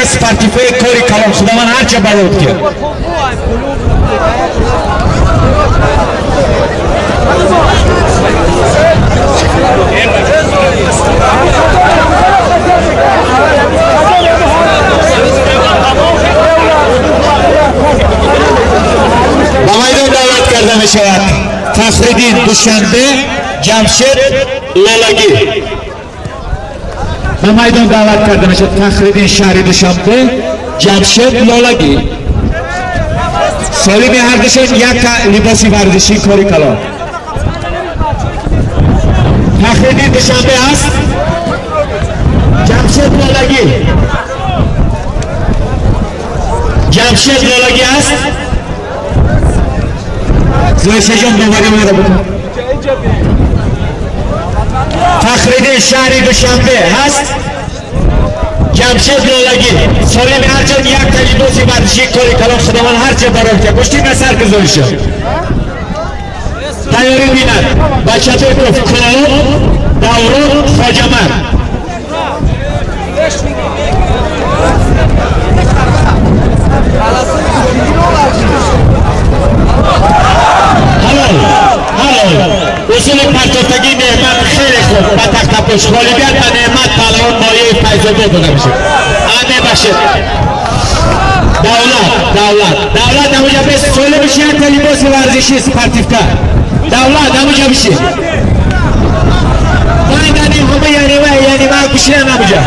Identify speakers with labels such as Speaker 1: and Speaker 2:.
Speaker 1: як спортиваи кори калон худованд ҳарча барод кард. Ба майдон даъват карда мешавад Фахриддин Душанбе, Ҷамшед Лолагӣ. Ба майдон даъват карда мешавад Фахриддин шаҳри Душанбе, Ҷамшед Лолагӣ. Солими ҳардушон як либоси варзишӣ кори калон. Фахриддин Душанбе аст, Ҷамшед Лолагӣ. Ҷамшед Лолагӣ аст. Зоишаҷон боварӣ моро бикун. Фахриддин шаҳри Душанбе ҳаст, Ҷамшед Лолагӣ. Солими ҳарчанд як та либоси варзишӣ кори калон худованд ҳарча барор кард. Гӯштӣ на сар ки Зоиша. Тайёрӣ бинад. Бачаҳои гуфт Кулоб, Даврон, Хоҷамар. Ҳалол, ҳалол. Усули партофтагии Неъмат хеле хуб ба тахтапӯш. Ғолибият ба Неъмат паҳлавон ноҳияи Файзобод дода мешавад. А мебахшед. Давлат, давлат, давлат ҳамуҷа бес солимиш як та либоси варзишӣ спортивка. Давлат ҳамуҷа бишин. Майдани ҳама яъне ва яъне ва бишинан ҳамуҷа.